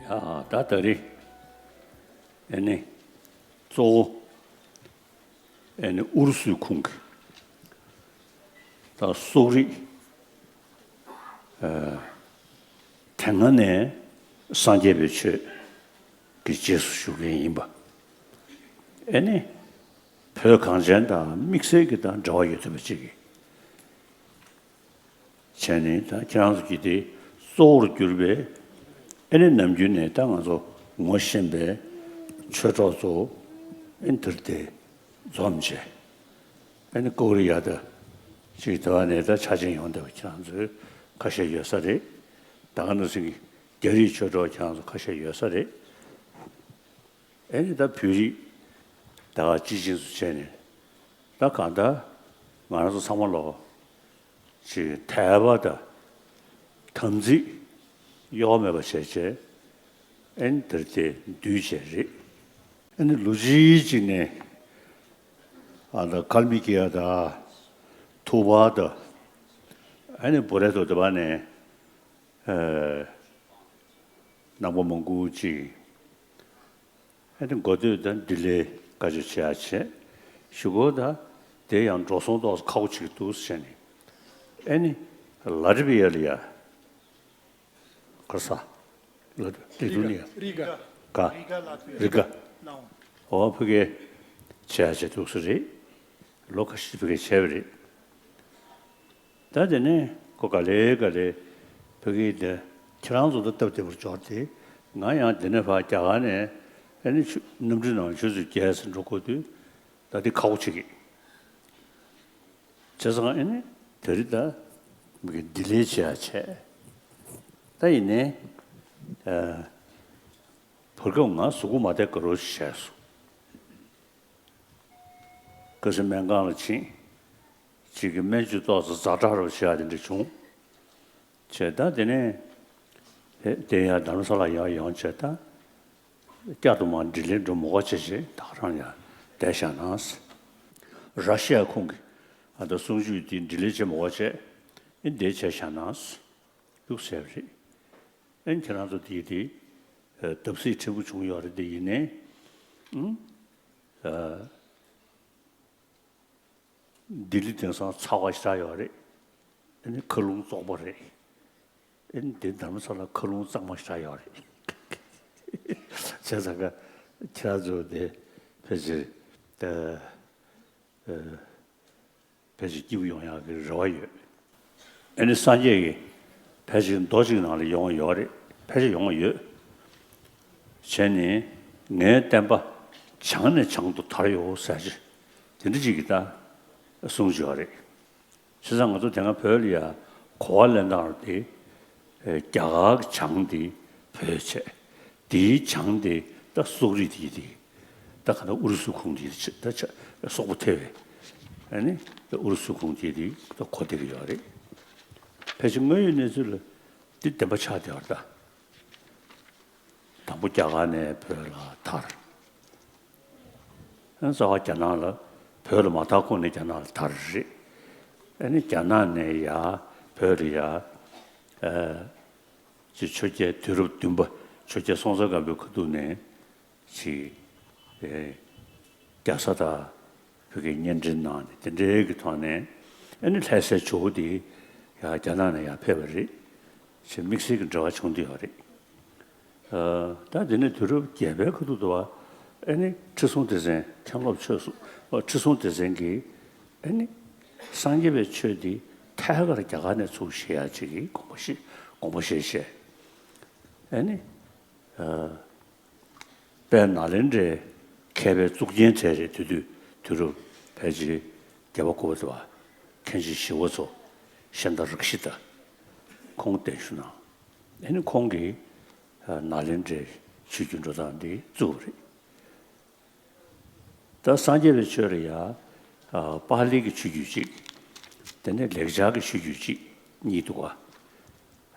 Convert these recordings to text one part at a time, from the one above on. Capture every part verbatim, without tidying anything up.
ཨ། ད་ད་རེས་ཨེ་ནི་གཙོ་བོ་ཨེ་ནི་ཨུ་རུ་སུའི་ཁོངས་ཀྱི་ད་སོག་རིགས་ཨ་དེ་སྔ་ནས་སངས་རྒྱས་པའི་ཆོས་ཀྱི་རྗེས་སུ་ཞུགས་མཁན་ཡིན་པ། ཨེ་ནི་བོད་གངས་ཅན་དང་དམིགས་བསལ་གྱི་ད་འབྲེལ་བ་ཡོད་ཐུབ་པ་ཅིག་གིས། བྱས་ནས་ད་ཁྱེད་རང་ཚོ་གིས་དེ་གཙོ་བོར་གྱུར་པའི་ཨེ་ནི་ནམ་རྒྱུན་ནས་ད་ང་ཚོ་ངོ་ཤེས་པའི་ཆོས་གྲོགས་ཚོ་ཨེ་ནི་དེར་དེ་འཛོམས་བྱས། ཨེ་ནི་ཀོ་རི་ཡ་དང་ཅིག་དེ་བ་ནས་ད་ཆ་ཆེན་ཡོང་བསྡད་པ་ཁྱེད་རང་ཚོའི་ཁ་ཤས་ཡོད་ས་རེད། ད་ག་ནང་བཞིན་གྱི་རྒྱ་རིགས་ཆོས་གྲོགས་ཁྱེད་རང་ཚོ་ཁ་ཤས་ཡོད་ས་རེད། ཨེ་ནི་ད་བོད་རིགས་ད་ག་སྤྱི་བྱིངས་སུ་བྱས་ནས་ད་གང་ལྟར་ང་རང་ཚོ་ཚང་མ་ལོ་ཅིག་དད་པ་དང་དམ་ཚིག་གཡོ་བ་མེད་པ་བྱས་བྱས་ཨེ་ནི་དེར་དེ་འདུས་བྱས་རེད། ཨེ་ནི་ལོ་གཅིག་ཅིག་ནས་ཨ་ད་ཀལ་མི་ཀི་ཡ་དང་ཐུ་བ་དང་ཨེ་ནི་བོ་རེ་ཏོ་དེ་བ་ནས་ཨེ་ནང་པ་མང་པོ་ཅིག་ཨེ་ནི་འགོ་སྟོད་དང་ལྡི་ལི་བཀའ་ཆོས་བྱེད་ཡ་བྱེད། གཞུག་གུ་ད་དེ་ཡང་འགྲོ་སོང་ཏོག་ཙམ་ཁག་པོ་ཅིག་འདུག་ཟེར་ནས་ཨེ་ནི་ལ་ཏི་བི་ཡ་ལ་ཡ་ག་ས་ལ་ཏི་ལི་ཐུ་ནི་ཡ་རི་ག་རི་ག་ལ་ཏི་བི་ཡ་རི་ག་ལ་འོ་ཕ་གི་བྱེད་ཡ་བྱེད་འདུག་ས་རེད། ལོ་ཁ་ཤས་ཕ་གི་བྱས་པ་རེད། ད་དེ་ནས་ཁོ་ག་ལེ་ག་ལེ་ཕ་གིའི་དེ་ཁྱེད་རང་ཚོ་ད་སྟབས་བདེ་པོར་འབྱོར་ཏེ་ང་ཡང་དེ་ནས་ཕར་རྒྱ་གར་ནས་ཨ་ནི་ཆུ་གནམ་གྲུའི་ནང་ཆུ་ཚོད་བརྒྱད་ཙམ་འགྲོ་དགོས་དུས་ད་དེ་ཁག་པོ་བྱེད་ཀྱི། བྱས་ཙང་ཨ་ནི་དེ་རིང་ད་མི་གི་ལྡི་ལི་བྱེད་ཡ་བྱས། ད་ཡིན་ནའི་ཨ་བར་སྐབས་ང་གཟུགས་པོ་མ་བདེ་དགའ་རོགས་ཤིག་བྱས་སོང་། ཁ་སང་སྨན་ཁང་ལ་ཕྱིན། གཅིག་གི་སྨན་བཅོས་ཏོག་ཙམ་ཛ་དྲག་རུ་བྱེད་ཡ་དེ་འདྲ་བྱུང་། བྱས་ད་དེ་ནས་དེ་དེ་ཡང་དྷ་རམ་ས་ལ་ཡར་ཡོང་བྱས་ད་བསྐྱར་དུ་མར་ལྡི་ལི་འགྲོ་མི་དགོས་བྱས་བྱས་ད་ག་རང་ཡར་བསྡད་བཞག་ན། ར་ཤི་ཡ་ཁོངས་ཀྱི་ཨ་ད་གསུང་ཆོས་དེ་ལྡི་ལི་བྱེད་མི་དགོས་བྱས་ཨེ་འདི་བྱས་བཞག་ན་འདུག་ཟེར་བ་རེད། ཨེ་ཁྱེད་རང་ཚོ་དེ་དེ་བརྡབ་གསིག་ཕྲན་བུ་བྱུང་ཡོད་རེད། དེ་ཡིན་ནའི་ཨུ། ལྡི་ལི་དེང་སང་ཚ་བ་ཞེ་དྲག་ཡོད་རེད། ཨ་ནི་མཁའ་རླུང་བཙོག་པ་རེད། ཨ་ནི་འདི་དྷ་རམ་ས་ལ་མཁའ་རླུང་གཙང་མ་ཞེ་དྲག་ཡོད་རེད། བྱས་ཙང་ཁྱེད་རང་ཚོ་དེ་ཕལ་ཆེར་ད་ཕལ་ཆེར་སྐྱིད་པོ་ཡོང་ཡག་གི་རེ་བ་ཡོད། ཨ་ནི་སངས་རྒྱས་ཀྱི་ཕལ་ཆེར་མདོ་གཅིག་ནང་ལ་ཡོང་བ་ཡོད་རེད། ཕལ་ཆེར་ཡོང་བ་ཡོད། བྱས་ནས་ངའི་བསྟན་པ་བྱང་ནས་བྱང་དུ་དར་ཡོད་ཟེར་གྱི་དེ་འདྲ་ཅིག་གི་ད་གསུང་གི་ཡོད་རེད། བྱས་ཙང་ང་ཚོ་དེ་སྔ་བོད་ལ་ཡ་གོ་བ་ལེན་སྟངས་དེ་རྒྱ་གར་གྱི་བྱང་དེ་བོད་བྱས། དེའི་བྱང་དེ་ད་སོག་རིགས་དེ་དེ་ད་ག་ད་ཨུ་རུ་སུ་ཁོངས་དེ་ད་ཆ་སོག་པོ་ཐེ་བའི་ཨ་ནི་ད་ཨུ་རུ་སུ་ཁོངས་དེ་དེ་ད་གོ་བསྡད་ཀྱི་ཡོད་རེད། ཕལ་ཆེར་དངོས་ཡོད་གནས་ཚུལ་ལ་དེ་བདེན་པ་ཆགས་བསྡད་པ་རེད་ད། དང་པོ་རྒྱ་གར་ནས་བོད་ལ་དར། ཨ་ནི་རྩ་བ་རྒྱ་ནག་ལ་བོད་ལ་མ་དར་གོང་ནས་རྒྱ་ནག་ལ་དར་རེད། ཨ་ནི་རྒྱ་ནག་ནས་ཡར་བོད་ལ་ཡར་ཨ་ཅིག་ཆོས་རྒྱལ་དུས་རབས་བདུན་པ་ཆོས་རྒྱལ་སྲོང་བཙན་སྒམ་པོའི་ཁ་ཐུག་ནས་ཅིག་ཨེ་རྒྱ་བཟའ་དང་བོད་ཀྱི་གཉེན་འབྲེལ་གནང་ནས་དེ་འདྲའི་གི་ཐོག་ནས་ཨ་ནི་ལྷ་སའི་ཇོ་བོ་དེ་ཡར་རྒྱ་ནག་ནས་ཡར་ཕེབས་པ་རེད། ཅེས་དམིགས་བསལ་གྱི་འབྲེལ་བ་བྱུང་བསྡད་ཡོད་རེད། ཨ་ད་དེ་ནས་དུས་རབས་བརྒྱད་པའི་ཁ་ཐུག་ཏུ་བ་ཨ་ནི་ཁྲི་སྲོང་ལྡེ་བཙན་མཁན་སློབ་ཆོས་སུ་ཨ་ཁྲི་སྲོང་ལྡེ་བཙན་གྱིས་ཨ་ནི་སངས་རྒྱས་པའི་ཆོས་འདི་ཐད་ཀར་རྒྱ་གར་ནས་ཚུར་བཞེས་ཡ་ཅིག་གི་དགོངས་པ་བཞེས་དགོངས་པ་བཞེས་བཞེས། ཨ་ནི་ཨ་དཔལ་ནཱ་ལེནྡྲའི་མཁས་པའི་གཙུག་རྒྱན་གྲས་རེད། དེ་དུས་དུས་རབས་ཕལ་ཆེར་བརྒྱད་པ་དགུ་པ་དུ་བ་མཁན་ཆེན་ཞི་བ་འཚོ་ཤཱནྟ་རཀྵི་ཏ་ཁོང་བརྟན་བཞུགས་གནང་། ཨ་ནི་ཁོང་གིས་ཨ་ནཱ་ལེནྡྲའི་ཆོས་བརྒྱུད་འགྲོ་སྟངས་འདི་བཙུགས་པ་རེད། ད་སངས་རྒྱས་པའི་ཆོས་ལ་ཡ་ཨ་པཱ་ལི་གི་ཆོས་བརྒྱུད་གཅིག་དེ་ནས་ལེགས་སྦྱར་གྱི་ཆོས་བརྒྱུད་གཅིག་གཉིས་འདུག་ག་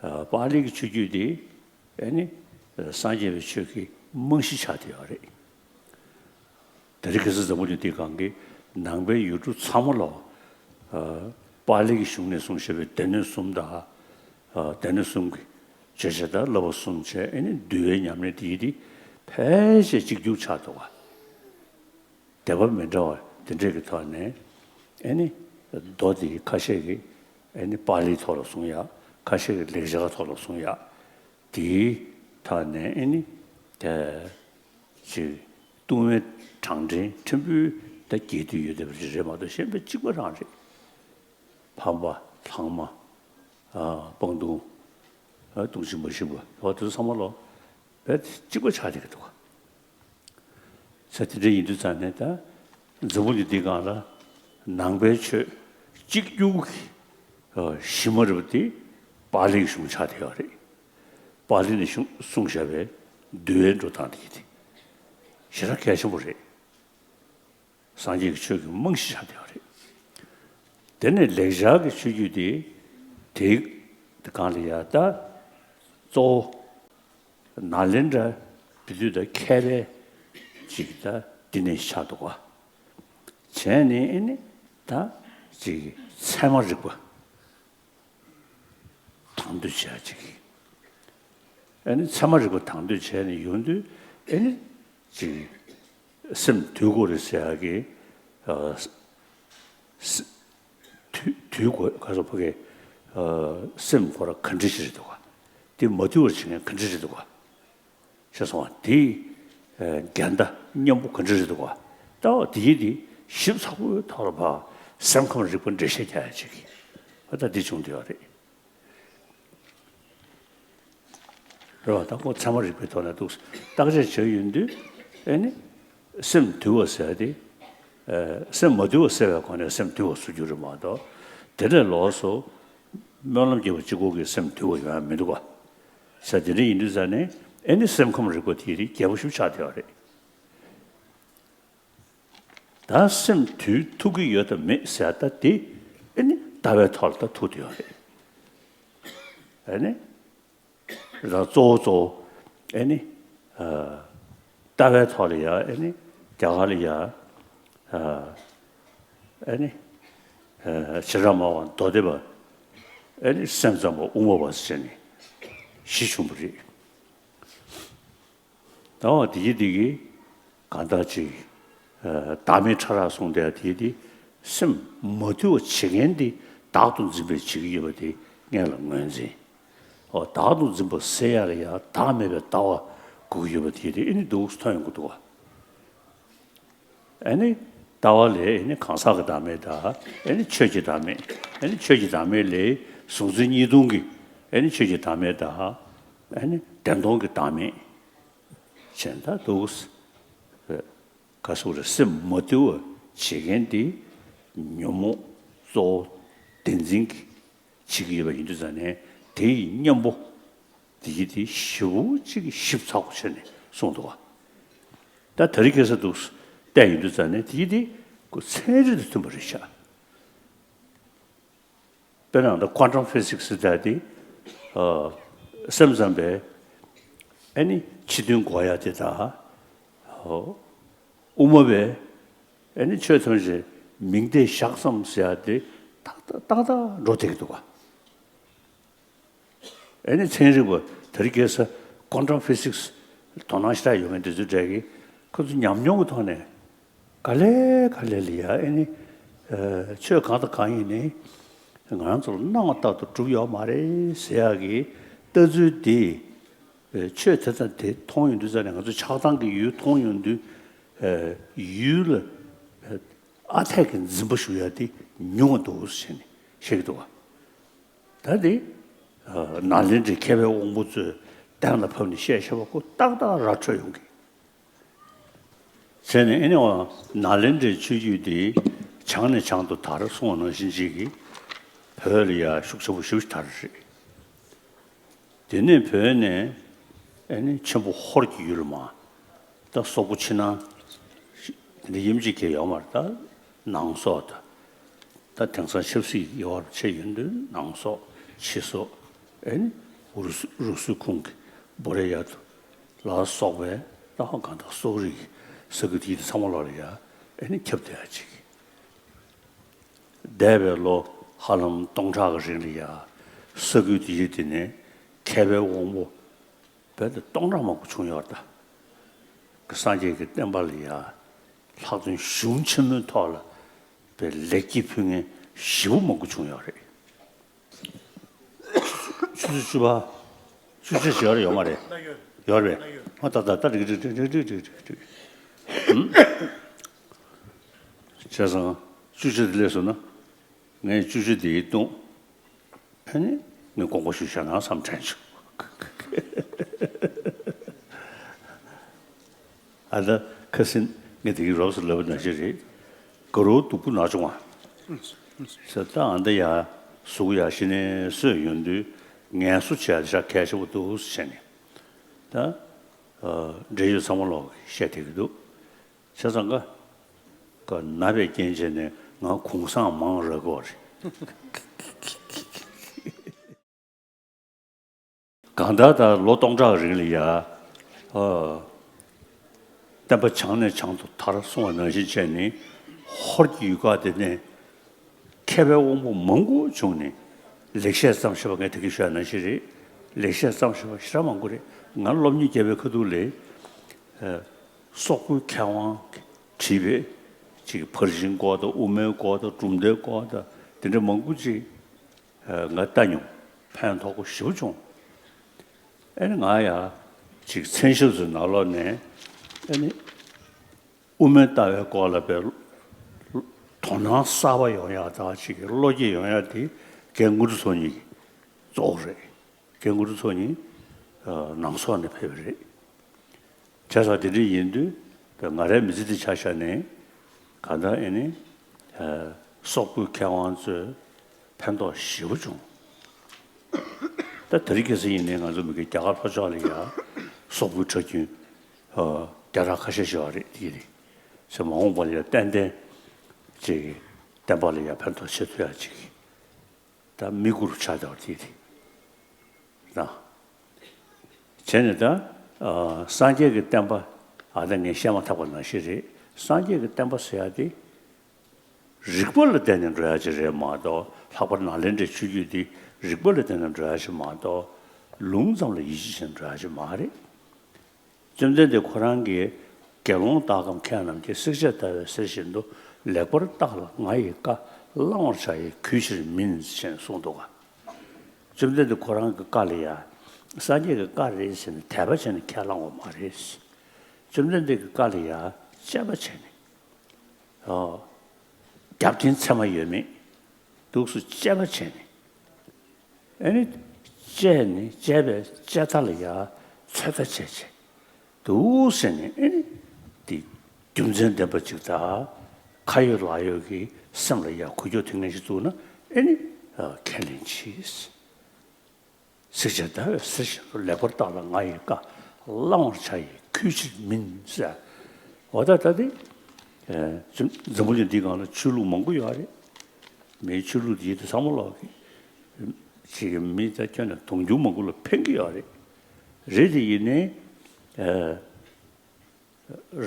ཨ་པཱ་ལི་གི་ཆོས་བརྒྱུད་འདི་ཨ་ནི་སངས་རྒྱས་པའི་ཆོས་ཀྱི་རྨང་གཞི་ཆགས་བསྡད་ཡོད་རེད། ད་རེས་ཁ་སང་འཛམ་བུ་གླིང་འདིའི་སྒང་གི་ནང་པའི་ཡུལ་གྲུ་ཚང་མ་ལ་ཨ་པཱ་ལི་གི་གཞུང་ནས་གསུངས་བཞག་པའི་སྡེ་སྣོད་གསུམ་དང་ཨ་སྡེ་སྣོད་གསུམ་གྱི་ བརྗོད་བྱ་དང་བསླབ་པ་གསུམ་བྱས། ཨེ་ནི་འདུལ་བའི་ཉམས་ལེན་དེ་ཡིན་ཏེ། ཕལ་ཆེར་གཅིག་གྱུར་ཆགས་འདུག་ག་སྡེ་པ་མི་འདྲ་བ་དེ་འདྲས་ཀྱི་ཐོག་ནས། ཨེ་ནི་མདོ་དེ་ཁ་ཤས་ཀྱིས་ཨེ་ནི་པཱ་ལིའི་ཐོག་ལ་གསུང་ཡག་ཁ་ཤས་ཀྱིས་ལེགས་སྦྱར་ཐོག་ལ་གསུང་ཡག་དེའི་ཐོག་ནས། ཨེ་ནི་དེ་ཅིག་ལྟུང་བའི་གྲངས་འདྲེན་ཕྲན་བུ་ད་རྒྱས་བསྡུས་ཡོད་བསྡད་པ་རེད་མ་གཏོགས། གཞན་པ་གཅིག་པ་རང་རེད། ཕམ་པ། ལྷག་མ། ཨ། སྤང་ལྟུང་། ཨ། ལྟུང་བྱེད་མ་ཞིག་པ། འོ་དེ་ཚོ་ཚང་མ་ལོ་བས་གཅིག་པ་ཆགས་བསྡད་ཀྱི་འདུག་ག་ས་དེ་འདྲ་ཡིན་དུས་ཙང་ནས། ད་འཛམ་བུ་གླིང་འདིའི་སྒང་ལ་ནང་པའི་ཆོས་གཅིག་གྱུར་གྱི་གཞི་མ་རེད་པ་དེ་པཱ་ལིའི་གཞུང་ཆགས་བསྡད་ཡོད་རེད། པཱ་ལི་ནས་གཞུང་གསུངས་བཞག་པའི་འདུལ་བའི་འགྲོ་སྟངས་དེ་གྱིས་དེ་ཞེ་དྲག་གལ་ཆེན་པོ་རེད། སངས་རྒྱས་ཀྱི་ཆོས་ཀྱི་རྨང་གཞི་ཆགས་བསྡད་ཡོད་རེད། དེ་ནས་ལེགས་སྦྱར་གྱི་ཆོས་བརྒྱུད་དེ། དེའི་སྒང་ལ་ཡ་ད་གཙོ་བོ་ནཱ་ལེནྡྲ་བི་དུ་ཏ་མཁས་པའི་ཅིག་ད་འདི་ནས་ཆགས་འདུག་ག་བྱས་ནས་ཨེ་ནི་ད་ཅིག་ཚད་མ་རིག་པ་དང་དོད་བྱེད་ཡ་ཅིག་ཨེ་ནི་ཚད་མ་རིག་པ་དང་དོད་བྱས་ནས་ཡོང་དུས། ཨེ་ནི་ཅིག་སེམས་དུལ་དགོས་རེད་ཟེར་ཡག་གི། ཨ། ས་ས་དུལ་དུལ་དགོས། ག་རེ་ཟེར། ཕ་གི། ཨ། སེམས་ཁོ་རང་ག་འདྲ་ཞིག་རེད་འདུག་ག་དེ་མ་དུལ་བར་བྱེད་མཁན་ག་འདྲ་རེད་འདུག་ག་ཤེས་སོང་བ། དེའི་ཨ་འགལ་ཟླ་གཉེན་པོ་ག་འདྲ་རེད་འདུག་ག་ལྟ་བ་དེ་ཡིན་དེ་ཞིབ་ཚགས་པོའི་ཐོག་ལ་ཕར་སེམས་ཁམས་རིག་པ་འགྲེལ་བཤད་རྒྱག་ཡ་ཅིག་ཨ། ད་འདི་བྱུང་བསྡད་ཡོད་རེད། རེད་བ། ད་ཁོ་ཚད་མ་རིག་པའི་ཐོག་ནས་འདུག་བརྟག་དཔྱད་བྱས་ཡོང་དུས། ཨེ་ནི་སེམས་དུལ་བ་ཟེར་ཡ་དེ། ཨ། སེམས་མ་དུལ་བ་ཟེར་བའི་སྒོ་ནས་སེམས་དུལ་བ་བཟོ་རྒྱུ་རེད་མ་གཏོགས། དེ་ལས་ལོགས་སུ་སྨོན་ལམ་རྒྱག་པ་གཅིག་པོ་གིས་སེམས་དུལ་བ་ཡོང་ཡ་མི་འདུག་ག་ས་དེ་འདྲ་ཡིན་དུས་ཙང་ནས། ཨེ་ནི་སེམས་ཁམས་རིག་པ་དེ་རིགས་རྒྱས་པོ་ཞིག་ཆགས་བསྡད་ཡོད་རེད། ད་སེམས་དུལ་ཐུབ་ཀྱི་ཡོད་དམ་མེད་ཟེར་ཡ་ད་དེ་ཨེ་ནི་ལྟ་བའི་ཐོག་ལ་ད་ཐུག་བསྡད་ཡོད་རེད། ཨེ་ནི་ད་གཙོ་བོ་གཙོ་བོ་ཨེ་ནི། ཨ། ལྟ་བའི་ཐོག་ལ་ཡ། ཨེ་ནི་རྒྱ་གར་ལ་ཡ། ཨ། ཨེ་ནི། ཨ། བྱེ་བྲག་སྨྲ་བ་མདོ་སྡེ་པ། ཨེ་ནི་སེམས་ཙམ་པ་དབུ་མ་པ་ཟེར་ནས་བཞི་བྱུང་བ་རེད། ད་འོ་དེ་གི་དེ་གི་གང་ལྟར་ཅིག་ཨ། བདག་མེད་ཕྲ་རགས་གསུངས་བསྡད་དེ་དེ། སེམས་མ་དུལ་བ་བྱེད་མཁན་དེ་བདག་ཏུ་འཛིན་པའི་བྱེད་ཀྱི་ཡོད་པ་དེ་སྔོན་ལ་ངོས་འཛིན། འོ། བདག་ཏུ་འཛིན་པ་སེལ་ཡ་ལ་ཡ་བདག་མེད་པའི་ལྟ་བ་དགོས་ཀྱི་ཡོད་པ་དེ་དེ་ཨེ་ནི་འདུག་སེ་ཐོན་ཡོང་གི་འདུག་བ། ཨེ་ནི་ལྟ་བ་ལས་ཨེ་ནི་གང་ཟག་གི་བདག་མེད་དང་། ཨེ་ནི་ཆོས་ཀྱི་བདག་མེད། ཨེ་ནི་ཆོས་ཀྱི་བདག་མེད་ལས་གཟུང་འཛིན་གཉིས་སྟོང་གི་ཨེ་ནི་ཆོས་ཀྱི་བདག་མེད་དང་། ཨེ་ནི་བདེན་སྟོང་གི་བདག་མེད་བྱས་ད་འདུག་སེ། ག་སོགས་རེད། སེམས་མ་དུལ་བ་བྱེད་མཁན་དེ་ཉོན་མོངས་གཙོ་བོ་བདེན་འཛིན་གྱི་བྱེད་ཀྱི་ཡོད་པ་ཡིན་དུས་ཙང་ནས། དེ་ཡི་གཉེན་པོ་དེ་གྱིས་དེ་ཞེ་པོ་ཅིག་ཞིབ་ཚགས་པོ་བྱས་ནས་གསུངས་འདུག་བ། ད་དེ་རིང་ཁ་སང་འདུག་སེ་བལྟས་ཡོང་དུས་ཙང་ནས་དེ་གྱིས་དེ་ཁོ་ཚན་རིག་དང་མཐུན་པ་རེད་ཤག་དཔེར་ན་ད་ཀོན་ཊམ་ཕི་སིག་སི་ཟེར་ཡ་དེ། ཨ། སེམས་ཙམ་པས་ཨེ་ནི་ཕྱི་དོན་གོ་ཡ་དེ་དང་། ཨོ། དབུ་མ་པས་ཨེ་ནི་ཆོས་ཐམས་ཅད་མིང་བརྡས་བཞག་ཙམ་ཟེར་ཡ་དེ་ཏག་ཏག་ཏག་ཏག་འགྲོ་བསྡད་ཀྱི་འདུག་ག་ཨེ་ནི་ཚན་རིག་པ་དེ་རིང་ཁ་སང་ཀོན་ཊམ་ཕི་སིག་སི་དོ་སྣང་ཞེ་དྲག་ཡོད་མཁན་དེ་ཚོའི་གྲས་ཀྱིས་ཁོ་ཚོ་ཉམས་མྱོང་གི་ཐོག་ནས་ག་ལེ་ག་ལེ་ལ་ཡ། ཨེ་ནི། ཨ། ཆོས་གང་དང་གང་ཡིན་ནའི་ང་རང་ཚོ་ལ་སྣང་བ་ལྟར་དུ་གྲུབ་ཡོད་མ་རེད་ཟེར་ཡག་གི་ལྟ་ཚུལ་དེ། ཨ། ཆོས་དེ་དང་དེ་མཐོང་ཡོང་དུས་ཙང་ནས། ང་ཚོ་ཆགས་སྡང་གི་ཡུལ་མཐོང་ཡོང་དུས། ཨ། ཡུལ་ལ་ཨ་ཐད་ཀྱི་འཛིན་པ་ཞུགས་ཡ་དེ་ཉུང་བ་འདུག་ཟེར་ནས་བཤད་ཀྱི་འདུག་བ། ད་དེ། ཨ། ནཱ་ལེནྡྲའི་མཁས་པའི་དབང་པོ་ཚོས་གདན་ལ་ཕབ་ནས་བཤད་བཞག་པ་ཁོ་ཏག་ཏག་ར་འཕྲོད་ཡོང་གི། བྱས་ནས་ཨེ་ནི་འོ་ནཱ་ལེནྡྲའི་ཆོས་བརྒྱུད་འདི་བྱང་ནས་བྱང་དུ་དར་གསུངས་པ་ནང་བཞིན་ཅིག་གིས་བོད་ལ་ཡ་ཤུགས་ཆེན་པོ་ཞེ་པོ་ཅིག་དར་རེད། དེ་ནས་བོད་ནས་ཨེ་ནི་ཆེན་པོ་ཧོར་གྱི་ཡུལ་མ། ད་སོག་པོ་ཕྱི་ནང་དེ་འདྲ་དབྱེ་འབྱེད་ཀྱི་ཡོད་མ་རེད། ད་ནང་སོག་དང་། ད་དེང་སང་ཆབ་སྲིད་ཡོད་པ་བྱས་ཡོང་དུས་ནང་སོག་ཕྱི་སོག་ཨེ་ནི་རུ་སུ་རུ་སུ་ཁོངས་ཀྱི་བོ་རེ་ཡ་ཐུ་ལ་སོགས་པའི། ད་ཧ་གང་དག་སོག་རིགས་ས་ཁུལ་དེ་ཚང་མ་ལོག་ལ་ཡ་ཨེ་ནི་ཁྱབ་བསྡད་ཡ་ཅིག་འདས་པའི་ལོ་ཧ་ལམ་སྟོང་ཕྲག་གི་རིང་ལ་ཡ་ས་ཁུལ་དེ་ཡི་དེ་ནས་ མཁས་པའི་དབང་པོ་རྦད་དེ་སྟོང་ཕྲག་མང་པོ་བྱུང་ཡོད་རེད་ད། སངས་རྒྱས་ཀྱི་བསྟན་པ་ལ་ཡ་ལྷག་དོན་གཞུང་ཆེན་མོའི་ཐོག་ལ་རྦད་ལེགས་སྐྱེས་ཕུལ་མཁན་ཞེ་པོ་མང་པོ་བྱུང་ཡོད་རེད། ཆུ་ཚོད་བཅུ་པ། ཆུ་ཚོད་ཞེ་པ་ཡོད་མ་རེད། ཡོད་རེད་པས། ཨ་ད་ད་ད་རིག་རིག་རིག་རིག་རིག་རིག་རིག་བྱས་ཙང་བཅུ་ཆ་དེ་སླེབས་སོང་ན། ངས་བཅུ་ཆ་དེ་ཡིས་བཏུང་། ཨ་ནི་ངས་དགོངས་པ་ཞུ་བཞག་ན་བསམ་དྲན་བྱུང་། ཨ་ད་ཁ་སང་ངས་དེ་གི་རོབ་ཙམ་ལབ་པ་ནང་བཞིན་རེད། དགའ་རོགས་སྡུག་པོ་ན་བྱུང་བ། ཟེར་ད་ཨ་ད་ཡ་གཟུགས་ཡ་གཞི་ནས་སོས་ཡོང་དུས་ངལ་གསོ་བྱས་ཤག་གལ་ཆེ་བོ་འདུག་ཟེར་ནས། ད་འབྲེལ་ཡོད་ཚང་མ་ལོག་གིས་བཤད་བསྡད་ཀྱི་འདུག་བྱས་ཙང་ཀ་ཀ་ན་བའི་རྐྱེན་བྱས་ནས་ང་གུང་སེང་མང་རག་གི་རེད། གང་ལྟར་ད་ལོ་སྟོང་ཕྲག་རིང་ལ་ཡ། ཨ། བསྟན་པ་བྱང་ནས་བྱང་དུ་དར་གསུང་བ་ནང་བཞིན་བྱས་ནས་ཧོར་གྱི་ཡུལ་ཁག་དེ་ནས་མཁས་པའི་དབང་པོ་མང་པོ་བྱུང་ནས་ལེགས་བཤད་བརྩམས་བཞག་པ་ངས་ད་གིན་ཞུ་ཡ་ནང་བཞིན་རེད། ལེགས་བཤད་བརྩམས་བཞག་པ་ཞེ་དྲག་མང་པོ་རེད། ང་སློབ་གཉེར་བརྒྱབ་པའི་ཁ་ཐུག་ལ། ཨ། སོག་པོའི་མཁས་དབང་བྲིས་པའི་ཅིག་ཕར་ཕྱིན་སྐོར་དང་དབུ་མའི་སྐོར་དང་གྲུབ་མཐའི་སྐོར་དང་དེ་འདྲ་མང་པོ་ཅིག་ང་ལྟ་མྱོང་། ཕན་ཐོགས་པོ་ཞེ་པོ་བྱུང་། ཨ་ནི་ང་ཡ་ཅིག་མཚན་ཞབས་སུ་ནང་ལོགས་ནས་ཨ་ནི་དབུ་མའི་ལྟ་བའི་སྐོར་ལ་བས་དོ་སྣང་གསར་པ་ཡོང་ཡག་དང་ཅིག་བློ་སྐྱེད་ཡོང་ཡག་དེ་རྒན་དངོས་གྲུབ་ཚོགས་གཉིས་ཀྱི་གཙོ་བོ་རེད། རྒན་དངོས་གྲུབ་ཚོགས་གཉིས་ནང་སོག་ནས་ཕེབས་པ་རེད། བྱས་ཙང་དེ་འདྲ་ཡིན་དུས་ང་རའི་མི་ཚེ་འདི་ཆ་བཞག་ནས་གང་ལྟར་ཨེ་ནི་སོག་པོའི་མཁས་དབང་ཚོས་ཕན་ཐོགས་ཞེ་པོ་བྱུང་། ད་དེ་རིང་ཁ་སང་ཡིན་ནའི་ང་ཚོ་མི་སྒེར་རྒྱ་གར་ལྷོ་ཕྱོགས་ལ་ཡ་སོག་པོའི་གྲྭ་རྒྱུན་བརྒྱ་ཕྲག་ཁ་ཤས་ཤིག་ཡོད་རེད། དེ་རེད་ཟེར། མ་འོངས་པ་ལ་ཡ་ཏན་ཏན་ཅིག་བསྟན་པ་ལ་ཡ་ཕན་ཐོགས་བྱེད་ཐུབ་ཡ་ཅིག་ད་དམིགས་ཡུལ་ཆགས་བསྡད་པ་དེ་རེད། ན། བྱས་ནས་ད་ཨ་སངས་རྒྱས་ཀྱི་བསྟན་པ། ཨ་ད་ངས་བཤད་མ་ཐག་པ་ནང་བཞིན་རེད། སངས་རྒྱས་ཀྱི་བསྟན་པ་ཟེར་ཡ་དེ་རིགས་པ་ལ་བརྟེན་ནས་འགྲོ་ཡ་ཅིག་རེད་མ་གཏོགས། ལྷག་པར་ནཱ་ལེནྡྲའི་ཆོས་བརྒྱུད་འདི་རིགས་པ་ལ་བརྟེན་ནས་འགྲོ་ཡ་ཅིག་མ་གཏོགས། ལུང་ཙམ་ལ་ཡིད་ཆེས་བྱས་ནས་འགྲོ་ཡ་ཅིག་མ་རེད། བཅོམ་ལྡན་འདས་ཁོ་རང་གིས་དགེ་སློང་དག་གམ་མཁས་རྣམས་ཀྱིས། བསྲེགས་བཅད་བརྡར་བའི་གསེར་བཞིན་དུ། ལེགས་པར་བརྟགས་ལ་ང་ཡི་བཀའ་བླང་བར་བྱ་ཡི་གུས་ཕྱིར་མིན། ཞེས་གསུངས་འདུག་ག་བཅོམ་ལྡན་འདས་ཁོ་རང་གི་བཀའ་ལ་ཡ། སངས་རྒྱས་ཀྱི་བཀའ་རེད་ཟེར་ནས་དད་པ་བྱས་ནས་ཁས་བླངས་པ་མ་རེད། བཅོམ་ལྡན་འདས་ཀྱི་བཀའ་ལ་ཡ་དཔྱད་པ་བྱས་ནས། ཨོ། རྒྱབ་རྟེན་ཚད་མ་ཡོད་མེད་འདུག་སེ་དཔྱད་པ་བྱས་ནས། ཨ་ནི་དཔྱད་ནས་དཔྱད་པའི་དཔྱད་མཐའ་ལ་ཡ་ཚོད་ལྟ་བྱས་བྱས་འདུག་ཟེར་ནས། ཨ་ནི་དེ་རྒྱུ་མཚན་ལྡན་པ་ཅིག་དང་། ཁ་ཡོད་ལག་ཡོད་ཀྱི་སེམས་ལ་ཡ་འགུལ་སྐྱོད་ཐེབས་མཁན་ཞིག་འདུག་ན། ཨ་ནི་ཨ་ཁས་ལེན་གྱིས། བསྲེགས་བཅད་བརྡར་བའི་གསེར་བཞིན་དུ། ལེགས་པར་བརྟགས་ལ་ང་ཡི་བཀའ་བླང་བར་བྱ་ཡི་གུས་ཕྱིར་མིན་ཟེར། འོ་ད་ད་དེ་ཨ་འཛམ་བུ་གླིང་འདིའི་སྒང་ལ་ཆོས་ལུགས་མང་པོ་ཡོད་རེད། མིའི་ཆོས་ལུགས་དེ་ཡིན་དུས་ཚང་མ་ལོག་གི་ཅིག་མི་ད་ཁྱོན་ནས་དུང་ཕྱུར་མང་པོ་ལ་ཕན་གྱི་ཡོད་རེད། རེད་དེ་ཡིན་ནའི་ཨ་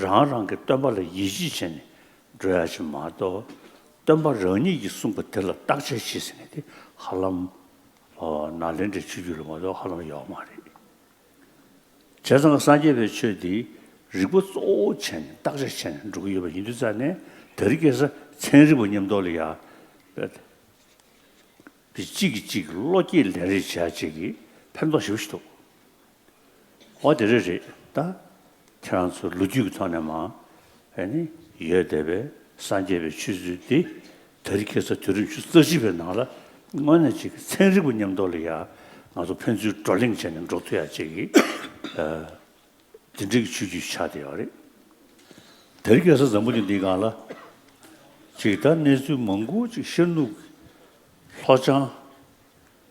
རང་རང་གི་སྟོན་པ་ལ་ཡིད་ཆེས་བྱས་ནས་འགྲོ་ཡ་ཅིག་མ་གཏོགས། སྟོན་པ་རང་ཉིད་ཀྱིས་གསུངས་པ་དེ་ལ་བརྟག་དཔྱད་བྱེད་ཟེར་མཁན་དེ་ཧ་ལམ་ཨ་ནཱ་ལེནྡྲའི་ཆོས་བརྒྱུད་ལ་མ་གཏོགས་ཧ་ལམ་ཡོད་མ་རེད། བྱས་ཙང་སངས་རྒྱས་པའི་ཆོས་འདི་རིགས་པ་གཙོ་བོ་བྱས་ནས་བརྟག་དཔྱད་བྱས་ནས་འགྲོ་གི་ཡོད་པ་ཡིན་དུས་ཙང་ནས། དེ་རིང་ཁ་སང་ཚན་རིག་པ་མཉམ་དུ་ལ་ཡ་གཅིག་གིས་གཅིག་གི་བློ་སྐྱེད་ལེན་རེས་བྱ་བྱེད་ཀྱི་ཕན་ཐོགས་ཞེ་པོ་ཞིག་འདུག་འོ་དེ་རེད་རེད། ད་ཁྱེད་རང་ཚོ་ལོ་རྒྱུས་ཀྱི་ཐོག་ནས་མ་ཨ་ནི་ཡོད་བསྡད་པའི་སངས་རྒྱས་པའི་ཆོས་ཚུལ་འདི་དེ་རིང་ཁ་སང་དུས་རབས་ཉི་ཤུ་རྩ་གཅིག་པའི་ནང་ལ་དངོས་གནས་ཅིག་ཚན་རིག་པ་མཉམ་དུ་ལ་ཡ་ང་ཚོ་ཕན་ཚུན་བགྲོ་གླེང་བྱས་ནས་འགྲོ་ཐུབ་ཡ་ཅིག་གི་ཨ་དེ་འདྲའི་ཆོས་བརྒྱུད་ཆགས་བསྡད་ཡོད་རེད། དེ་རིང་ཁ་སང་འཛམ་བུ་གླིང་འདིའི་སྒང་ལ་ཅིག་ད་གནས་ཚུལ་མང་པོ་ཅིག་ཤར་ནུབ་ལྷོ་བྱང་།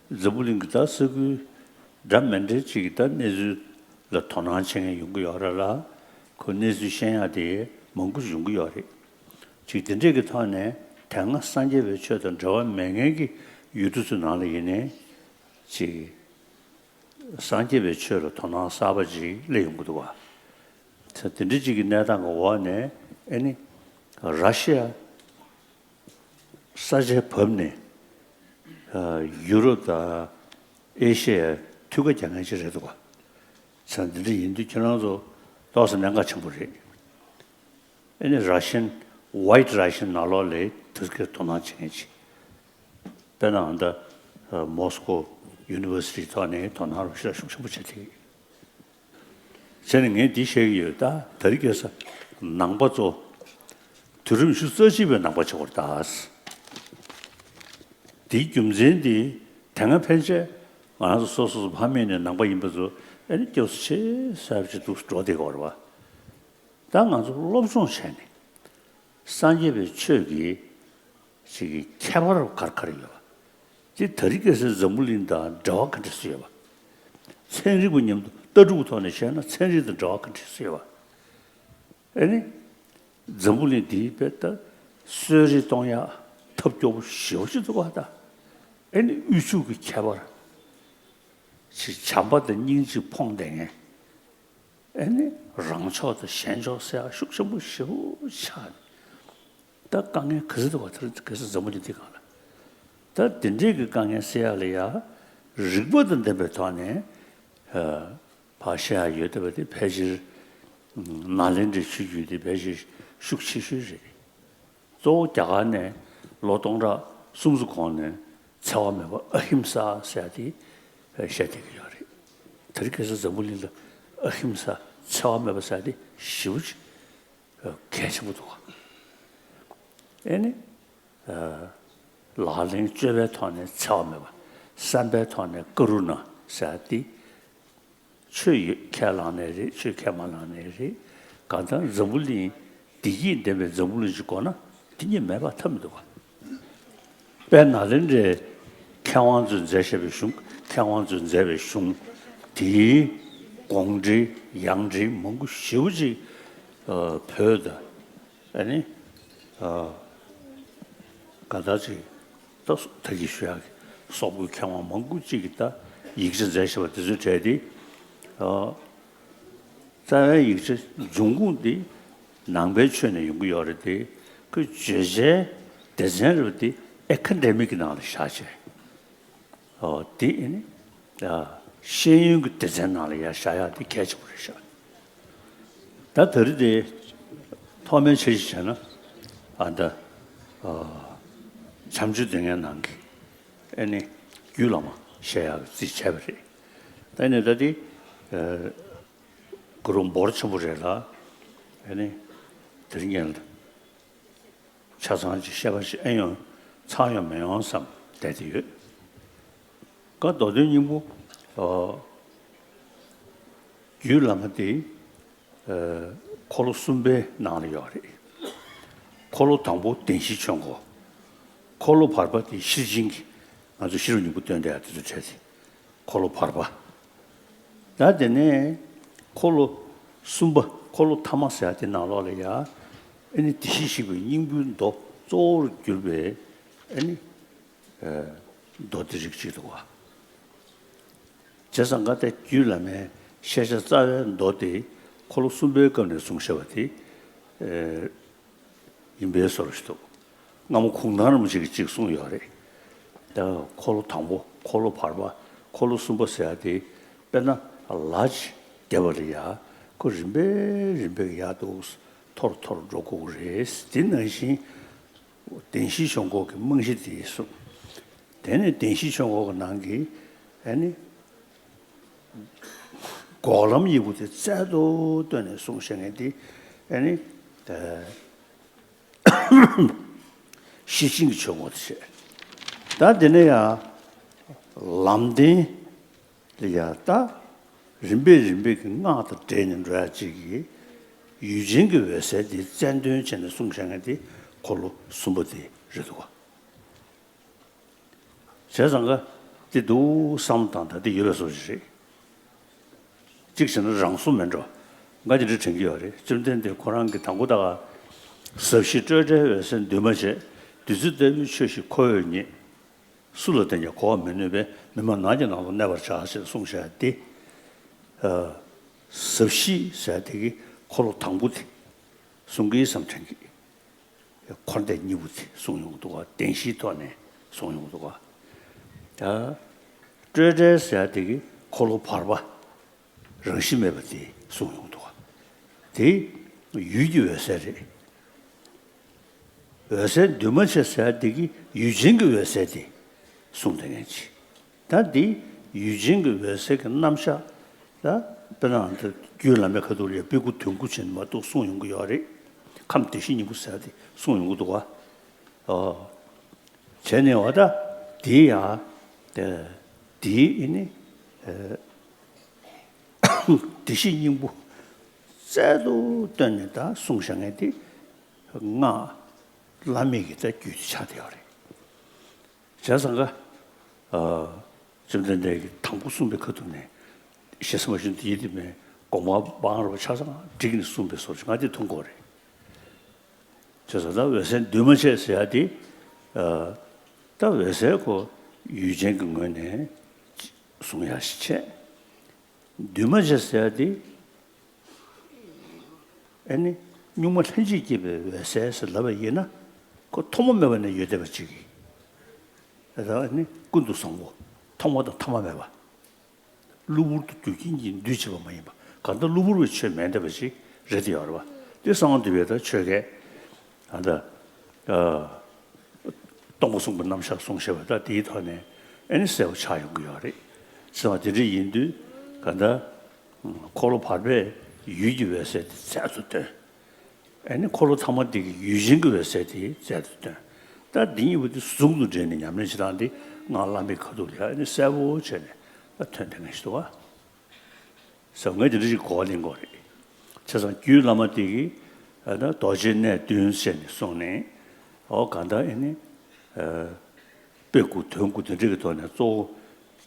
འཛམ་བུ་གླིང་གི་ད་ས་ཁུལ་འདྲ་མི་འདྲ་ཅིག་གི་ད་གནས་ཚུལ་ལ་དོ་སྣང་བྱེད་མཁན་ཡོང་གི་ཡོད་རེད་ལ། ཁོ་གནས་ཚུལ་ཤེས་ཡག་དེ་མང་པོ་ཞིག་ཡོང་གི་ཡོད་རེད། ཅིག་དེ་འདྲས་ཀྱི་ཐོག་ནས་དེ་སྔ་སངས་རྒྱས་པའི་ཆོས་དང་འབྲེལ་བ་མེད་མཁན་གྱི་ཡུལ་གྲུ་ཚོའི་ནང་ལ་ཡིན་ནའི་ཅིག་སངས་རྒྱས་པའི་ཆོས་ལ་དོ་སྣང་གསར་པ་ཅིག་སླེབས་ཡོང་གི་འདུག་བ། ད་དེ་འདྲ་ཅིག་གི་གནས་སྟངས་ཀྱི་འོག་ནས་ཨ་ནི་ར་ཤི་ཡ་ས་ཆའི་བབ་ནས་ཨ་ཡུ་རོབ་དང་ཨེ་ཤི་ཡ་ ཐུགས་ཁ་རྒྱག་མཁན་ཅིག་རེད་འདུག་ག་ཚང་འདི་འདྲ་ཡིན་དུས་ཁྱེད་རང་ཚོ་ཏོག་ཙམ་གནད་འགག་ཆེན་པོ་རེད། ཨེ་ནི་ར་ཤན། White Russian ནང་ལོགས་ལ་ཐུར་ཀིར་དོ་སྣང་བྱེད་མཁན་ཅིག་དཔེར་ན་ཨ་ད་མོ་སི་ཀོ་ཡུ་ནི་ཝར་སི་ཊི་ཐོག་ནས་དོ་སྣང་རོགས་ཤིག་ཤུགས་ཆེན་པོ་བྱེད་ཐུབ། བྱས་ནས་ངས་འདི་བཤད་ཀྱི་ཡོད། ད་དེ་རིང་ཁ་སང་ནང་པ་ཚོ་དུས་རིམ་བཞི་རྩ་གཅིག་པའི་ནང་པ་བྱེད་དགོས་རེད་ད། དེའི་རྒྱུ་མཚན་འདི་དེ་སྔ་ཕན་ཆད་ང་རང་ཚོ་སོ་སོ་སོ་ཕ་མེས་ནས་ནང་པ་ཡིན་པ་ཚོ་ཨེ་ནི་སྐྱོ་སུ་ཆེ་ས་བྱེད་འདུག་འགྲོ་བསྡད་ཀྱི་ཡོད་རེད་བ། ད་ང་ཚོ་སློབ་སྦྱོང་བྱས་ནས་སངས་རྒྱས་པའི་ཆོས་ཀྱི་ཅིག་གི་ཁྱད་པར་ག་རེ་ག་རེ་ཡོད་པ། དེ་དེ་རིང་ཁ་སང་འཛམ་བུ་གླིང་དང་འབྲེལ་བ་ག་འདྲ་སེ་ཡོད་པ། ཚན་རིག་པ་མཉམ་དུ་ལྟ་གྲུབ་ཐོག་ནས་བཤད་ན་ཚན་རིག་དང་འབྲེལ་བ་ག་འདྲ་སེ་ཡོད་པ། ཨེ་ནི། འཛམ་བུ་གླིང་འདིའི་བེད་ད་གསོད་རེས་གཏོང་ཡག་ཐབས་སྐྱོ་པོ་ཞེ་པོ་ཅིག་འདུག་པ་ད། ཨེ་ནི་དབུལ་ཕྱུག་གི་ཁྱད་པར། ཅིག་བྱམས་པ་དང་སྙིང་རྗེ་ཕོངས་བསྡད་མཁན། ཨེ་ནི་རང་ཕྱོགས་དང་གཞན་ཕྱོགས་ཟེར་ཡག་ཤུགས་ཆེན་པོ་ཞེ་པོ་ཆགས་ནས། ད་དཀའ་ངལ་ག་ཚོད་འདུག་པ་དེ་ག་ཚོད་འཛམ་བུ་གླིང་འདི་སྒང་ལ། ད་དེ་འདྲའི་གི་དཀའ་ངལ་སེལ་ཡག་ལ་ཡ་རིག་པ་དང་ལྡན་པའི་ཐོག་ནས་ཨ། བ་ཤ་ཡ་ཡོད་བསྡད་པ་དེ་ཕལ་ཆེར་ནཱ་ལེནྡྲའི་ཆོས་བརྒྱུད་དེ་ཕལ་ཆེར་ཤུགས་ཆེ་ཤོས་རེད། གཙོ་བོ་རྒྱ་གར་ནས་ལོ་སྟོང་ཕྲག་གསུམ་ཙམ་གོང་ནས་འཚེ་བ་མེད་པ་ཨ་ཧིམ་ས་ཟེར་ཡ་དེ་བཤད་བསྡད་ཀྱི་ཡོད་རེད། དེ་རིང་ཁ་སང་འཛམ་བུ་གླིང་ལ་ཨ་ཧིམ་ས་འཚེ་བ་མེད་པ་ཟེར་ཡ་དེ་ཞེ་པོ་ཅིག་གལ་ཆེན་པོ་འདུག་ག་ཨེ་ནི། ལག་ལེན་སྤྱོད་པའི་ཐོག་ནས་འཚེ་བ་མེད་པ། བསམ་པའི་ཐོག་ནས་ཀ་རུ་ཎ་ཟེར་ཡ་དེ། ཆོས་ཡོད་ཁས་བླངས་ནའི་རེད། ཆོས་ཁས་མ་བླངས་ནའི་རེད། གང་ལྟར་འཛམ་བུ་གླིང་བདེ་སྐྱིད་ལྡན་པའི་འཛམ་བུ་གླིང་ཞིག་དགོས་ན་དེ་གཉིས་མེད་པར་ཐབས་མི་འདུག་ག་དཔལ་ནཱ་ལེནྡྲའི་མཁས་དབང་ཚོས་མཛད་བཞག་པའི་གཞུང་། མཁས་དབང་ཚོས་མཛད་པའི་གཞུང་དེའི་དགོངས་འགྲེལ་ཡང་འགྲེལ་མང་པོ་ཞེ་པོ་ཅིག་ཨ་བོད་དང་། ཨ་ནི། ཨ། ག་ད་ཅིག་ད་ད་གི་ཞུ་ཡག་གི་སོག་པོའི་མཁས་དབང་མང་པོ་ཅིག་གིས་ད་ཡིག་ཆ་མཛད་བཞག་པ་དེ་ཚོའི་གྲས་དེ། ཨ། རྩ་བའི་ཡིག་ཆ་འབྱུང་ཁུངས་དེ་ནང་པའི་ཆོས་ནས་ཡོང་གི་ཡོད་རེད་དེ། ཁོས་བརྗོད་བྱའི་སྡེ་ཚན་རེད་པ་དེ་ཨེ་ཁ་ཌེ་མིག་གི་ནང་ལ་བཞག་བྱས། ཨོ། དེ་ཨེ་ནི། ཨ། ཤེས་ཡོན་གྱི་སྡེ་ཚན་ནང་ལ་ཡར་བཞག་ཡག་དེ་གལ་ཆེན་པོ་རེད་ཤག་ད་དེ་རིང་དེ་ཐོག་མའི་འཆར་གཞི་བྱས་ན། ཨ། ད། ཨ། བྱམས་ཆོས་སྡེ་ལྔའི་ནང་གི་ཨེ་ནི་རྒྱུད་བླ་མ་བཤད་ཡག་གི་རྩིས་བྱས་པ་རེད། ད་ཨེ་ནི་ད་དེ། ཨ། གུ་རུ་འབོར་ཆེན་པོ་རེད་ལ། ཨེ་ནི་དེ་རིང་ངས་ཆ་ཚང་ཅིག་བཤད་པ་ཞིག་ཨེ་ཡོང་། ཚང་ཡོང་མི་ཡོང་བསམ་བསྡད་དེ་ཡོད། བཀའ་མདོ་དོན་སྙིང་པོ། ཨ། རྒྱུད་བླ་མ་དེ། ཨ། འཁོར་ལོ་གསུམ་པའི་ནང་ལ་ཡོད་རེད། འཁོར་ལོ་དང་པོ་བདེན་བཞིའི་ཆོས་འཁོར། འཁོར་ལོ་བར་པ་དེ་ཤེར་ཕྱིན་གྱི། ང་ཚོ་ཤེས་རབ་སྙིང་པོ་སྟོན་བསྡད་ཡག་དེ་ཚོ་བྲལ་ཏེ། འཁོར་ལོ་བར་པ། ད་དེ་ནས་འཁོར་ལོ་གསུམ་པ། འཁོར་ལོ་ཐ་མ་ཟེར་ཡག་དེ་ནང་ལོགས་ལ་ཡ། ཨེ་ནི་བདེ་གཤེགས་ཤིག་པའི་སྙིང་པོའི་མདོ་གཙོ་བོར་གྱུར་པའི་ཨེ་ནི། ཨ། མདོ་སྡེ་རིགས་གཅིག་འདུག་བ། བྱས་ཙང་ཀ་དེ་རྒྱུད་བླ་མའི་ཤེས་བྱ་རྩ་བའི་མདོ་དེ་འཁོར་ལོ་གསུམ་པའི་སྐབས་ནས་གསུངས་བཞག་པ་དེ། ཨ། ཡིན་པའི་བཟོ་འདྲ་ཞིག་འདུག་སྔ་མོ་གུང་ཐང་རིན་པོ་ཆེ་གིས་གཅིག་གསུངས་ཡོད་རེད། ད་འཁོར་ལོ་དང་པོ། འཁོར་ལོ་བར་པ། འཁོར་ལོ་གསུམ་པ་ཟེར་ཡག་དེ་དཔེར་ན་ལ་ཅིག་བརྒྱབ་པ་ལ་ཡ། ཁོ་རིམ་པས་རིམ་པས་ཡར་འདུག་མཐོ་རུ་མཐོ་རུ་འགྲོ་དགོས་ཀྱི་རེད། དེ་ནང་བཞིན་བདེན་བཞིའི་ཆོས་འཁོར་གྱི་རྨང་གཞི་དེ་གསུངས། དེ་ནས་བདེན་བཞིའི་ཆོས་འཁོར་གྱི་ནང་གི་ཨ་ནི། འགོག་ལམ་ཡི་གུ་དེ་རྩལ་དུ་བཏོན་ནས་གསུངས་བཞག་མཁན་དེ་ཨ་ནི། ཨ། ཤེར་ཕྱིན་གྱི་ཆོས་འཁོར་དེ་བྱས། ད་དེ་ནས་ཡང་ལམ་བདེན་ལ་ཡ། ད་རིམ་པས་རིམ་པས་ཀྱི་སྔགས་དང་འབྲེལ་ནས་འགྲོ་ཡག་ཅིག་གི་ཡུལ་ཅན་གྱི་འོད་གསལ་དེ་རྩལ་འདོན་བྱས་ནས་གསུངས་བཞག་མཁན་དེ་འཁོར་ལོ་གསུམ་པ་དེ་རེད་འདུག་བ། བྱས་ཙང་ཀ་དེ་འདུག་བསམ་བློ་བཏང་། ད་དེ་ཡོད་པའི་བཟོ་ཞིག་རེད། གཅིག་བྱས་ན་རང་བཟོ་མིན་འགྲོ། ང་དེ་འདྲ་དྲན་གྱི་ཡོད་རེད། བཅོམ་ལྡན་འདས་ཁོ་རང་གིས་དང་པོ་ད་ག་ཟབ་ཞི་སྤྲོས་བྲལ་འོད་གསལ་འདུས་མ་བྱས། བདུད་རྩི་ལྟ་བུའི་ཆོས་ཤིག་ཁོ་བོས་རྙེད། སུ་ལ་བསྟན་ཀྱང་གོ་བ་མི་ནུས་པས། མི་སྨྲ་ནགས་ཀྱི་ནང་དུ་གནས་པར་བྱ་ཞེས་གསུངས་བཞག་སྟེ། ཨ། ཟབ་ཞི་ཟེར་དེ་གི་འཁོར་ལོ་དང་པོ་དེ་གསུང་གི་བསམ་དྲན་གྱི། འཁོར་འདས་གཉིས་པོ་དེ་གསུང་ཡོང་གི་འདུག་བ། བདེན་བཞིའི་ཐོག་ནས་གསུང་ཡོང་གི་འདུག་བ། ད་སྤྲོས་བྲལ་ཟེར་དེ་གི་ འཁོར་ལོ་བར་པ་རང་བཞིན་མེད་པ་དེ་གསུངས་ཡོང་འདུག་ག་དེ་ཡུལ་གྱི་འོད་གསལ་རེད། འོད་གསལ་འདུས་མ་བྱས་ཟེར་ཡ་དེ་གི་ཡུལ་ཅན་གྱི་འོད་གསལ་དེ་གསུངས་བསྡད་མཁན་ཅིག་ད་འདི་ཡུལ་ཅན་གྱི་འོད་གསལ་གྱི་རྣམ་གཞག་ད་དཔེར་ན་འདི་རྒྱུད་བླ་མའི་ཁ་ཐུག་ལ་ཡ་དཔེ་དགུ་དོན་དགུ་བྱས་ནས་མ་གཏོགས་གསུངས་ཡོང་གི་ཡོད་རེད། ཁམས་བདེ་གཤེགས་སྙིང་པོ་ཟེར་ཡ་དེ་གསུངས་ཡོང་གི་འདུག་ག་ཨོ། བྱས་ནས་འོ་ད་དེ་ཡ། དེ་དེའི་ཨེ་ནི། བདེ་གཤེགས་སྙིང་པོ་རྩལ་དུ་བཏོན་ནས་ད་གསུངས་བཞག་མཁན་དེ་སྔགས་བླ་མེད་ཀྱི་ད་རྒྱུད་དེ་ཆགས་བསྡད་ཡོད་རེད། བྱས་ཙང་ཀ་བཅོམ་ལྡན་འདས་ཀྱིས་དང་པོ་གསུངས་པའི་ཁ་ཐུག་ནས་ཞེ་ས་མ་ཞུ་དེ་ཡིད་དེ་མེད་དགོངས་པ་སྤང་རོགས་ཆ་ཚང་བསྒྲིགས་ནས་གསུངས་པའི་བཟོ་ཞིག་ང་དེ་མཐོང་གི་ཡོད་རེད། བྱས་ཙང་ད་འོད་གསལ་འདུས་མ་བྱས་ཟེར་ཡ་དེ། ད་འོད་གསལ་ཁོ་ཡུལ་ཅན་གྱི་ངོས་ནས་གསུང་ཡ་ཞིག་བྱས། འདུས་མ་བྱས་ཟེར་ཡ་དེ་ཨེ་ནི་གཉུག་མ་ལྷན་ཅིག་སྐྱེས་པའི་འོད་གསལ་ཟེར་ལབ་པ་ཡིན་ན། ཁོ་ཐོག་མ་མེད་པ་ནས་ཡོད་བསྡད་པ་ཅིག་གིས། ད་ཨེ་ནི་ཀུན་ཏུ་བཟང་པོ་ཐོག་མ་དང་ཐ་མ་མེད་པ། གློ་བུར་དུ་རྒྱུ་རྐྱེན་གྱིས་འདུས་བྱས་པ་མ་ཡིན་པ། གང་ལྟར་གློ་བུར་བའི་ཆོས་མེད་བསྡད་པ་ཞིག་རེད་དེ་ཡོད་རེད་བ། དེ་གསང་བ་འདུས་པའི་ད་ཆོས་སྐད། ད་ལྟ་སྟོང་པ་གསུངས་པའི་རྣམ་གཞག་གསུངས་བཞག་པ་ད་དེའི་ཐོག་ནས་ཨེ་ནི་གསལ་པོ་ཆགས་ཡོང་གི་ཡོད་རེད། ཟེར་བ་དེ་འདྲ་ཡིན་དུས་གང་ལྟར་འཁོར་ལོ་བར་པས་ཡུལ་གྱི་འོད་གསལ་དེ་རྩལ་དུ་བཏོན། ཨེ་ནི་འཁོར་ལོ་ཐ་མ་དེ་གི་ཡུལ་ཅན་གྱི་འོད་གསལ་དེ་རྩལ་དུ་བཏོན། ད་འདི་གཉིས་པོ་དེ་ཟུང་དུ་འབྲེལ་ནས་ཉམས་ལེན་བྱེད་སྟངས་དེ་སྔགས་བླ་མེད་ཁ་ཐུག་ལ་ཡ་ཨེ་ནི་གསལ་པོ་བྱས་ནས་ད་ཐོན་བསྡད་མཁན་ཞིག་འདུག་བ། ཟབ་ངེས་དེ་འདྲ་ཞིག་གོ་བ་ལེན་དགོས་རེད། བྱས་ཙང་རྒྱུད་བླ་མ་དེ་གིས་ཨ་ད་རྡོ་རྗེའི་གནས་བདུན་བྱས་ནས་གསུངས་ནས། འོ་གང་ལྟར་ཨེ་ནི་དཔེ་དགུ་དོན་དགུ་དེ་འདྲ་གི་ཐོག་ནས་གཙོ་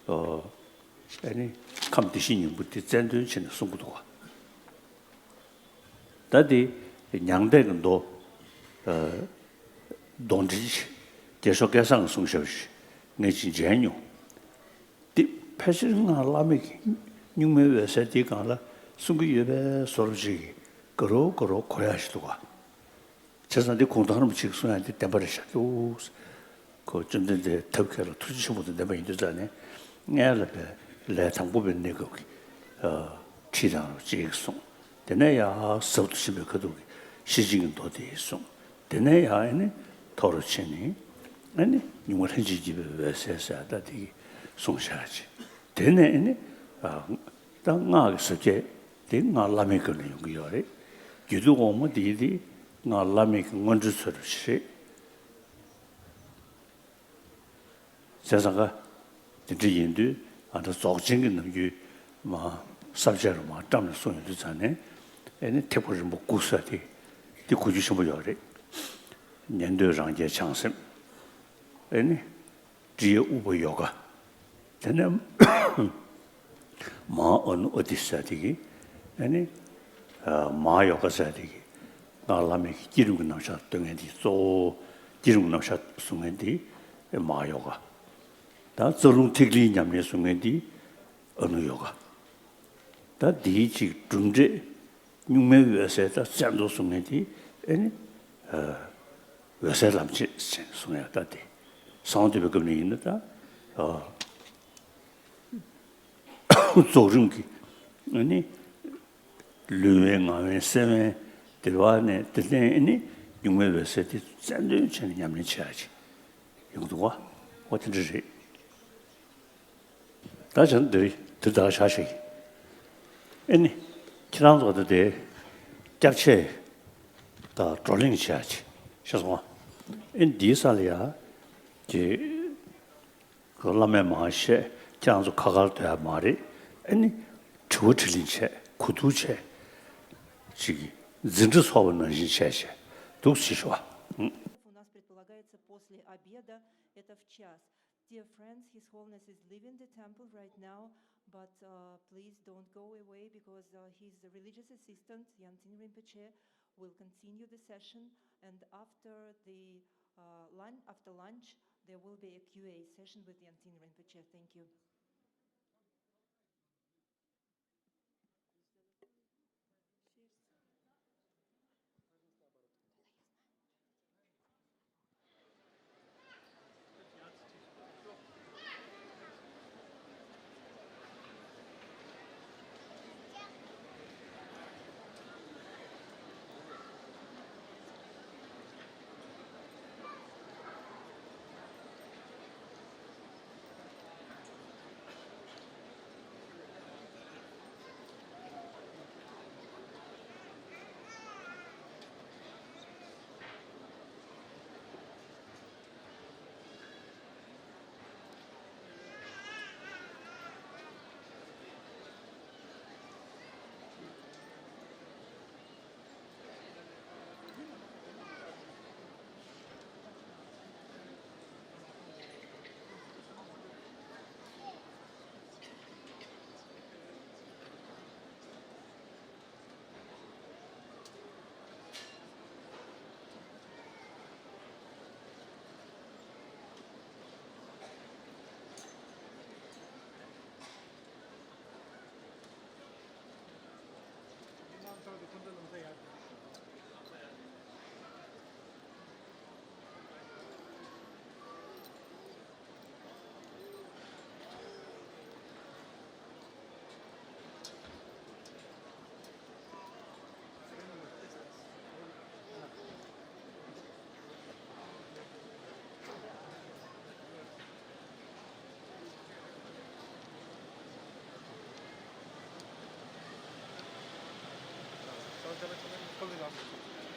བོ་ཨེ་ནི་ཁམས་བདེ་གཤེགས་སྙིང་པོ་དེ་རྩལ་འདོན་བྱས་ནས་གསུང་གི་འདུག་བ། ད་དེ་མྱང་འདས་ཀྱི་མདོ། མདོ་འགྲེལ་རྒྱལ་མཆོག་སྐལ་བཟང་གིས་གསུངས་བཞག་པ་ཞིག་ངས་ཅིག་མཇལ་མྱོང་། འདི་ཕལ་ཆེར་སྔགས་བླ་མེད་ཀྱི་གཉུག་མའི་འོད་གསལ་འདིའི་སྒང་ལ་གསུང་གི་ཡོད་པའི་བཟོ་འདྲ་ཅིག་གི་རོ་ག་རོ་གོ་ཡག་ཞིག་འདུག་ག་བྱས་ཙང་འདི་གུང་ཐང་རིན་པོ་ཆེ་གིས་གསུང་ཡག་འདི་བདེན་པ་རེད་ཤག་འདུག་ཁོ་བཅོམ་ལྡན་འདས་ཐབས་མཁས་ལ་ཐུགས་རྗེ་ཆེན་པོ་དང་ལྡན་པ་ཡིན་དུས་ཙང་ནས་སྔོན་ལ་བས་ལས་དང་པོ་པའི་གནས་སྐབས་ཀྱི་ཁྲིད་དང་རོ་གཅིག་གསུངས། དེ་ནས་ཡང་ཟབ་ཏུ་ཕྱིན་པའི་ཁ་ཐུག་གི་ཤེར་ཕྱིན་གྱི་མདོ་དེ་གསུངས། དེ་ནས་ཡང་ཨེ་ནི་མཐོ་རུ་ཕྱིན་ནས་ཨེ་ནི་གཉུག་མ་ལྷན་ཅིག་སྐྱེས་པའི་འོད་གསལ་ཟེར་ད་དེ་གི་གསུངས་བཞག་ཅིག་དེ་ནས་ཨེ་ནི་ད་སྔགས་ཀྱི་ཟབ་རྒྱས་དེ་སྔགས་བླ་མེད་སྐབས་ནས་ཡོང་གི་ཡོད་རེད། རྒྱུད་སྡེ་འོག་མ་དེ་དེ་སྔགས་བླ་མེད་ཀྱི་སྔོན་འགྲོའི་ཚུལ་དུ་ཞིག་རེད། བྱས་ཙང་ཀ་དེ་འདྲ་ཡིན་དུས་ཨ་ད་རྫོགས་ཆེན་གྱི་ནམ་རྒྱུན་མ་ས་བཅད་རུ་མ་བཀྲམ་ནས་གསུངས་ཡོང་དུས་ཙང་ནས་ཨེ་ནི་ཐེག་པ་རིམ་པ་དགུ་ཟེར་དེ་དེ་གོ་རྒྱུ་ཆེན་པོ་ཡོད་རེད། ཉན་ཐོས་རང་རྒྱལ་བྱང་སེམས། ཨེ་ནི་ཀྲི་ཡ་ཨུ་པ་ཡོ་ག་དེ་ནས་མ་ཧཱ་ཨ་ནུ་ཨ་ཏི་ཟེར་དེ་གི་ཨེ་ནི་མ་ཧཱ་ཡོ་ག་ཟེར་དེ་གི་སྔགས་བླ་མེད་ཀྱི་བསྐྱེད་རིམ་གྱི་རྣམ་གཞག་སྟོན་མཁན་དེ་གཙོ་བོ་བསྐྱེད་རིམ་གྱི་རྣམ་གཞག་གསུང་མཁན་དེ་མ་ཧཱ་ཡོ་ག་ད་རྩ་རླུང་ཐིག་ལེའི་ཉམས་ལེན་གསུང་མཁན་དེ་ཨ་ནུ་ཡོ་ག་ད་འདིའི་གཅིག་གྲུབ་འབྲས་གཉུག་མའི་འོད་གསལ་ད་རྩལ་འདོན་གསུང་མཁན་དེ་ཨེ་ནི་འོད་གསལ་ལམ་བྱེད་ཅེས་གསུང་ཡ་ད་དེ་གསང་བ་འདུས་པའི་སྐབས་ནས་ཡིན་ན་ད་རྫོགས་རིམ་གྱི་ཨེ་ནི་ལུས་དབེན་ངག་དབེན་སེམས་དབེན་དེ་བ་ནས་དེ་ལྟའི་ཨེ་ནི་གཉུག་མའི་འོད་གསལ་དེ་རྩལ་འདོན་བྱས་ནས་ཉམས་ལེན་བྱེད་ཡ་ཅིག་ཡོང་འདུག་བ། འོ་དེ་འདྲ་རེད། ད་བྱས་ན་འདིར་དེ་ལྟར་བྱ་ཞིག་ཨེ་ནི་ཁྱེད་རང་ཚོ་ད་དེ་སྐྱབས་ཆས་དང་བགྲོ་གླེང་བྱེད་ཡ་ཅིག་ཤེས་སོང་ཨ། ཨེ་ནི་འདིའི་ས་ལ་ཡ་ཀྱི་བླ་མས་མར་བཤད་ཁྱེད་རང་ཚོ་ཁ་ཁར་སྡོད་ཡ་མ་རེད། ཨེ་ནི་དྲི་བ་དྲིས་ལན་བྱས་གོ་བསྡུར་བྱས་ཅིག་འཛིན་གྲྭ་ཚོགས་པ་ནང་བཞིན་བྱས་བྱས་འདུག་ཅེས་ཞུ་བ། У нас предполагается после обеда, это в час. Dear friends, His Holiness is leaving the temple right now, but uh, please don't go away because uh, his religious assistant, Yantin Rinpoche, will continue the session. And after the uh, lunch, after lunch, there will be a Q A session with Yantin Rinpoche. Thank you. སྐབས་རེ་ལ།